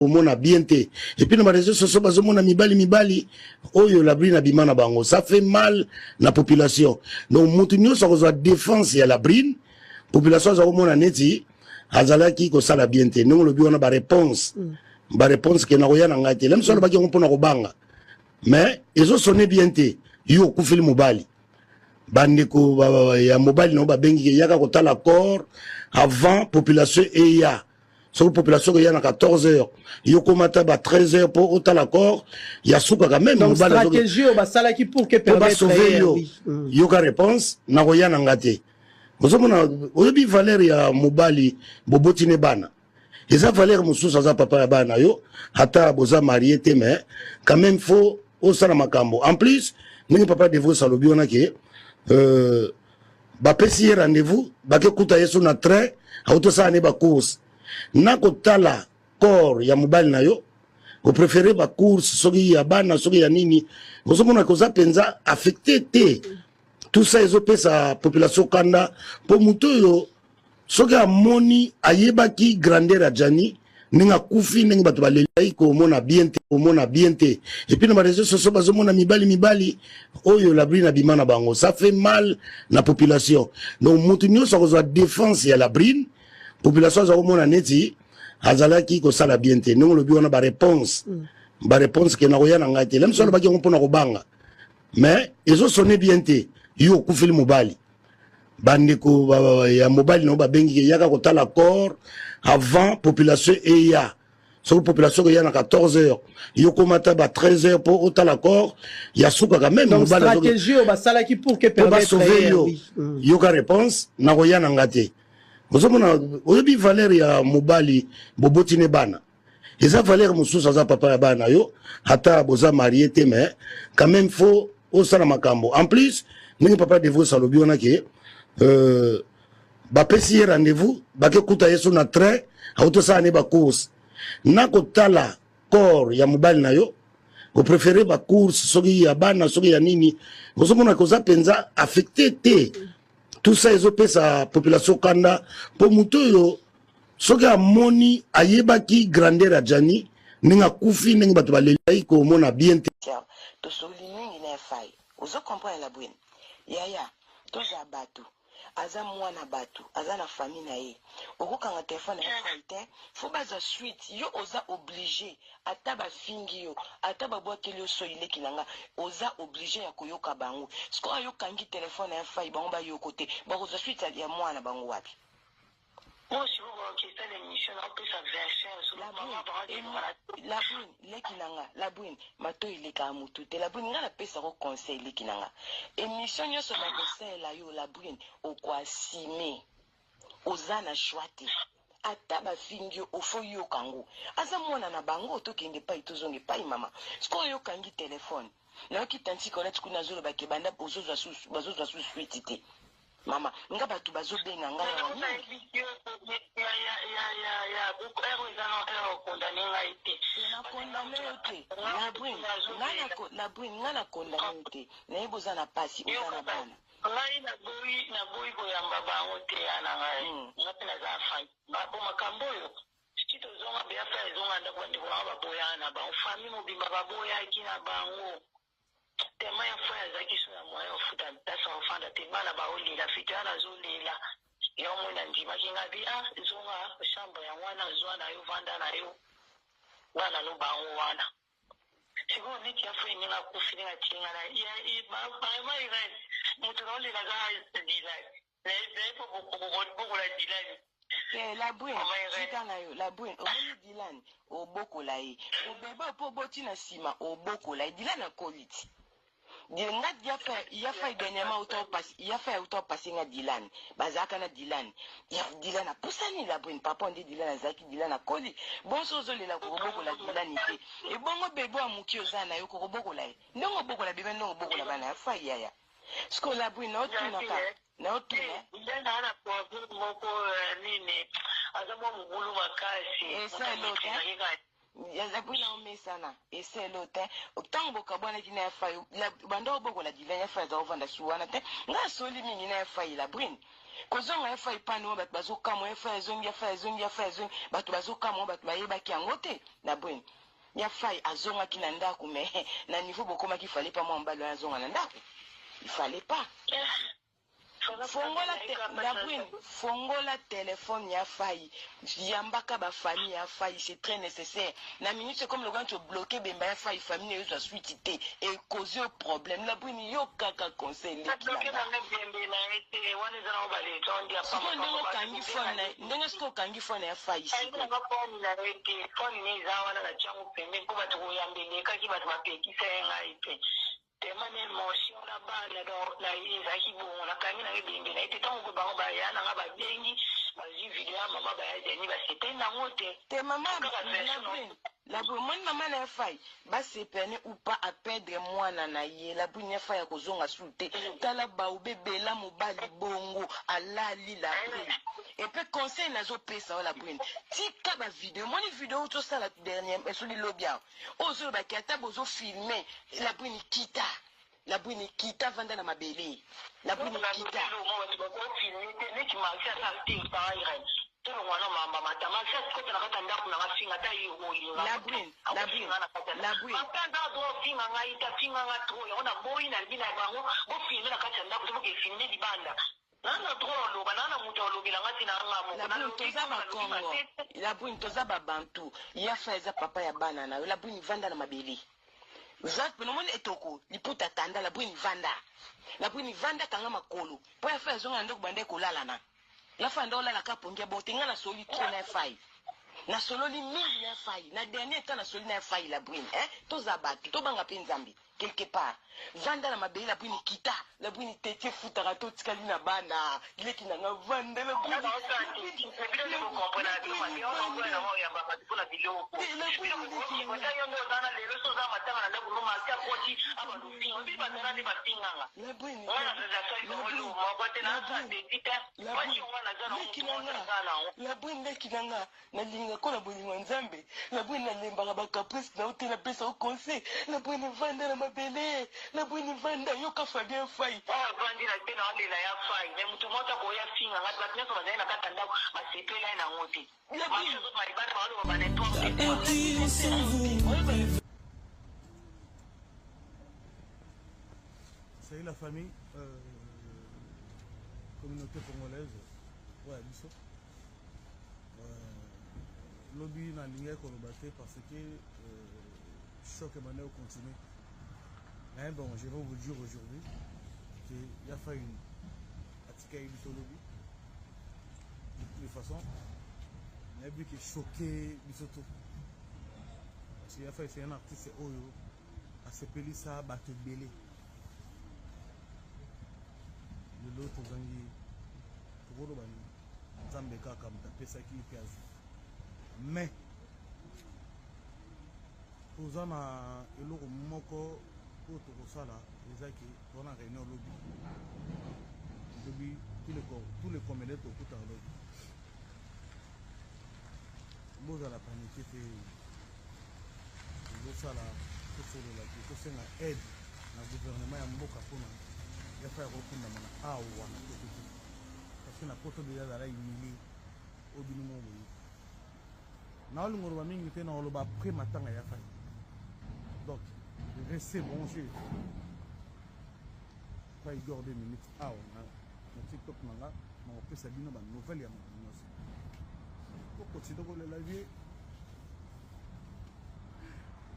Komona bien te. Et puis na ba réseaux sociaux bazomona mibali mibali oyo Labrine abima na bango, ça fait mal na population. Donc mutu nyonso akozwa défense ya Labrine, population aza komona neti azalaki kosala bien te. Ndenge olobi wana, baréponse baréponse ke nakoya na ngai te, lemi so alobaki yango mpona kobanga, mais ezosone bien te. Yo okufeli mobali, bandeko ya mobali nango babengi ke yaka kotala corps avant population eya. Soki population eya na 14 heures, yo komata ba 13 heures mpo otala corps ya sukaka même. Donc stratégie oyo basalaki pour que po basauve yo. Yoka réponse, nakoya na nga te. Ozomona, oyebi valeur ya mobali, boboti ne bana, eza valeur mosusu. Aza papa ya bana yo, ata boza marié te, mais quand même faut osala makambo. En plus, ndenge papa Devos alobi wana ke bapesi ye rendez-vous, bakekuta ye so na train, autosala ne bacourse na kotala corps ya mobali na yo, opréféré bacourse, soki ya bana, soki ya nini. Ozomona koza mpenza affecté te. Tout ça ezopesa population kanda, mpo motu oyo soki amoni, ayebaki grandeur ya Jani, ndenge akufi, ndenge bato balelai, komona bien te, komona bien te. Et puis na baréseaux sociaux bazomona mibali mibali oyo Labrine abima na bango, ça fait mal na population. Donc motu nyonso akozwa défense ya Labrine, population aza komona neti azalaki kosala bien te. Ndenge olobi wana, baréponse baréponse ke nakoya na ngai te, lemi so alobaki yango mpona kobanga, mais ezosone bien te. Yo okufeli mobali, bandeko ya mobali nango babengi ke yaka kotala corps avant population eya. Soki population eya na 14 heures, yo komata ba 13 heures mpo otala corps ya sukaka même. Donc stratégie oyo basalaki pour que po basauve yo. Yoka réponse, nakoya na nga te. Ozomona, oyebi valeur ya mobali, boboti ne bana, eza valeur mosusu. Aza papa ya bana yo, ata boza marié te, mais quand même faut osala makambo. En plus, ndenge papa Devos alobi wana ke bapesi ye rendez-vous, bakekuta ye so na train, autosala ne bacourse na kotala corps ya mobali na yo, opréféré bacourse, soki ya bana, soki ya nini. Ozomona koza mpenza affecté te. Tout ça ezopesa population kanda, mpo motu oyo soki amoni, ayebaki grandeur ya Jani, ndenge akufi, ndenge bato balelai, komona bien te. Tosoli mingi na efai, ozocomprendre la bwene yaya, toza bato, aza mwana bato, aza na famille na ye. Okokanga telefone ya fai te, fo bazwa suite. Yo oza obligé, ata bafingi yo, ata babwakeli yo so eleki na nga, oza obligé ya koyoka bango. Sikoyo ayokangi telefone ya fai, bango bayoko te, bakozwa suite ya mwana bango wapi? Moi, si vous voyez l'émission, on peut sa version. Labrine, leki na nga, Labrine, matoi elekaka motu te. Labrine, nga napesako conseil, leki na nga, émission nyonso bakosalela yo, Labrine, okoasime, oza na choix te. Ata bafingi yo, ofo yoka yango, aza mwana na bango. Tokende epai, tozonga epai mama. Sikoyo oyokangi telefone, nayoki tanti Colette kuna azolobaka ebanda bazozwa su suite te. Mama nga, bato bazobenga ngai awa nini? Okondane ngai te. Nakondane yo te, Labrine. Labrine, nga nakondane yo te. Nayebi oza na pasi, oza na bana. Ngai naboyi koyamba bango te ya na ngai. Nga mpe naza afai po makambo oyo ti tozonga beafa, ezonga ndako, bandeko nanga baboyaka na bango, famille mobimba baboyaki na bango. Tema ya frère azalaki so na moyen ofuta place ofanda te, bana baolela, fite wana azolela. Yo moi nandimaki nga bi ah, zonga chambre yango wana, zwa na yo, vanda na yo, bana no bango wana. Sikoyo neti ya frère ndenge akufi, ndenge atie nga na mama Irene, moto naolelaka Dilani, naye po bokola Dilani. Te, Labrine, tika na yo. Labrine, omoni Dilan, obokola ye, obebe mpo oboti na nsima, obokola ye. Dilan akoli ti nga yafa dernièrement yafa auta opasi nga Dilan, bazalaka na Dilan. Dilan apusani, Labrine, papa nde Dilan azalaki. Dilan akoli bonso, ozolela kokobokola Dilani te. Ebongo bebe ya moki oza na yo, kokobokola ye ndenge obokola bebe, ndenge obokola bana ya fai yaya. Sikoyo Labrine, naotunaka, naotuna. Nde naa na problème moko nini, aza mwa mobulu makasi. Esalo te, Labrine, omesana eselo te. Ntango bokabwanaki na ya fai, banda obokola Dilan, ya fai aza ovanda su wana te. Nga asoli mingi na ya fai, Labrine. Kozonga ya Fayi pani oyo bato bazokamwa, ya Fayi azongi, ya Fayi azongi, ya Fayi azongi, bato bazokamwa, bato bayebaki yango te. Na Brune, ya Fayi azongaki na ndako mais na niveau bokomaki il fallait pas mwa mobali wana azonga na ndako. Il fallait pas. Fongola te, la Brune, fongola telephone ya Fayi, yambaka ba famille ya Fayi, c'est très nécessaire. Na minute c'est comme lokola nti obloquer bemba ya Fayi, famille nayo ezwa suite te, e causer yo problème. La Brune, yo kaka conseil leki na nga. Sikoyo ndenge okangi phone na ndenge sikoyo okangi phone ya Fayi sikoyo. Tellement na emotion na bana donc na ezalaki bongo na kangi nanga ebembe na ye te tango bango ba ya nanga ba bengi bazui video ya mama ba ya Jenny ba sepeli nango te. Te mama Kaka la version brune la brune omoni mama na ya fayi ba sepelani ou pas a perdre mwana na ye la brune ya fayi akozonga su te tala baube bela mobali bongo alali la brune et pe conseil nazo pesa yo la brune tika ba video omoni video owuti osala dernier soki lobi awa Oyo ozo loba ke ata bozo filme la brune kita la brune kita vanda na mabele la brune kita. Batu bako filme te neti maxi aza te parent Irène tolongwa na mamba mata maxi akota na kati ya ndaku nanga afinga ata ye olinga La brune la brune la brune. Maxi aza na droit ofinga ngai te afinga nga trop yango na boyi na lobi na bango bo filme na kati ya ndaku te boke filme libanda Naa na droit ya oloba naa na mutu ya olobela nga te naa nga moko La na brune lobi toza po ba na lobi kongo mabe te. la brune toza ba bantu ya fa eza papa ya bana na yo la brune vanda na mabele va pena omoni etoko liputa tanda la brune vanda la brune vanda kanga makolo po ya fa azonga na ndako banda ekolalana ya fa nda olala ka pongi ya bote nga na soli trop na ya fai na sololi mingi na ya fai na dernier temps na soli na ya fai la brune hein toza batu tobanga pe nzambe Quelque part. Vanda na mabele la brune kita la brune teti efutaka te otikali na bana leki na nga vanda la brune la brune leki na nga la brune leki na nga Nalinga ko na bolingo ya Nzambe Na bwini na lembaka ba caprice na yo te na pesa yo conseil Na bwini vanda na mabele Na bwini vanda yoka Fabien Faye. Oyo avandi na te na lela ya fayi mais mutu moko akoya afinga nga te batu nionso bazali na kati ya ndaku basepela ye nango te marche azobima libanda baoloba ba n'importe quoi. Salut la famille, euh, communauté congolaise, ouais, biso. Euh, lobi nalingaki koloba te parce que euh, choc ebandaki kocontinue mais bon je vais vous dire aujourd'hui que ya faine atikaki biso lobi de toutes les façons nayebi ke choqué biso tout parce que ya faine c'est un artiste oyo asepelisa bato ebele lelo tozangi tokoloba nini Nzambe kaka moto apesaki ye mpe azwi. Mais toza na eloko moko oyo tokosala eza ke toza na réunion lobi lobi tous les comédiens tokutana lobi bozala panike te tozosala tosolola te tosenga aide na gouvernement ya mboka mpona yafa ya kokundama na awa na poto te parce que na poto deja azala humilie oyo bino moko boyebi naolinga oloba mingi te na oloba après matanga ya fai donc restez branché pa igor 2 minutes awa na, na tiktok na nga nakopesa bino banouvelle ya moto nyonso tokontinue kolela vie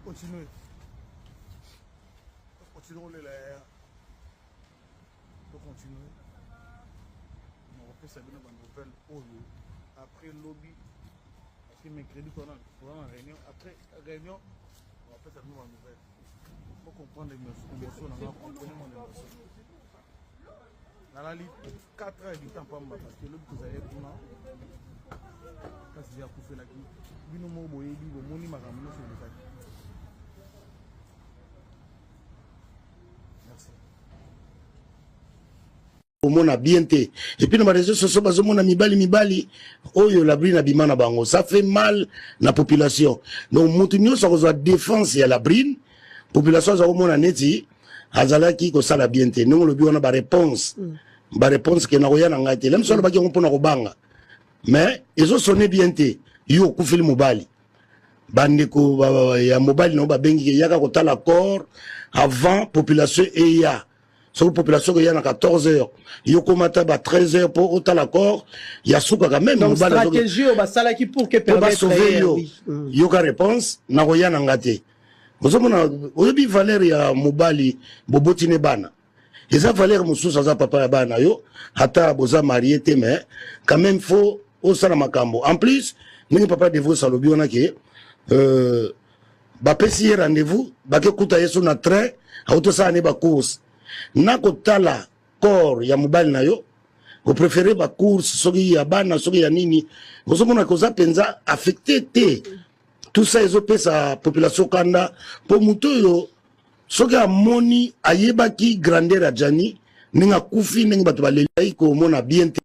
continue tokontinue kolela yaya To continuer. Nakopesa bino ba nouvelle oyo après lobi parce que mercredi toza na réunion après réunion nakopesa bino ba nouvelle. Faut comprendre émotion na nga, comprenez mon émotion. Nalali 4 heures du temps pamba parce que lobi tozali kuna kasi akufelaki bino moko boyebi bomoni makambo nyonso elekaki. Merci. Omona bien te. Et puis na ba réseaux sociaux bazomona mibali mibali oyo Labrine abima na bango. Ça fait mal na population. Donc mutu nyonso akozwa défense ya Labrine, population aza komona neti azalaki kosala bien te. Ndenge olobi wana ba réponse. Baréponse ke nakoya na ngai te. Lemiso alobaki yango mpona kobanga, mais ezosonne bien te. Yo okufeli mobali, bandeko ya mobali na yo babengi ke yaka kotala corps avant population eya. Soki population koya na 14 heures, yo komata ba 13 heures mpo otala corps ya sukaka même. Donc stratégie oyo basalaki pour que po basauve yo. Yoka réponse: nakoya na nga te. Ozomona, oyebi valeur ya mobali, boboti ne bana, eza valeur mosusu. Aza papa ya bana yo, ata boza marié te, mais quand même faut osala makambo. En plus, ndenge papa Devos alobi wana ke bapesi ye rendez-vous, bakekuta ye so na train, auti osala ne bacourse. Na kotala corps ya mobali na yo, opréféré bacourse, soki ya bana, soki ya nini. Ozomona koza mpenza affecté te. Tout ça ezopesa population kanda, mpo motu oyo soki amoni, ayebaki grandeur ya Jani, ndenge akufi, ndenge bato balelai, komona bien te.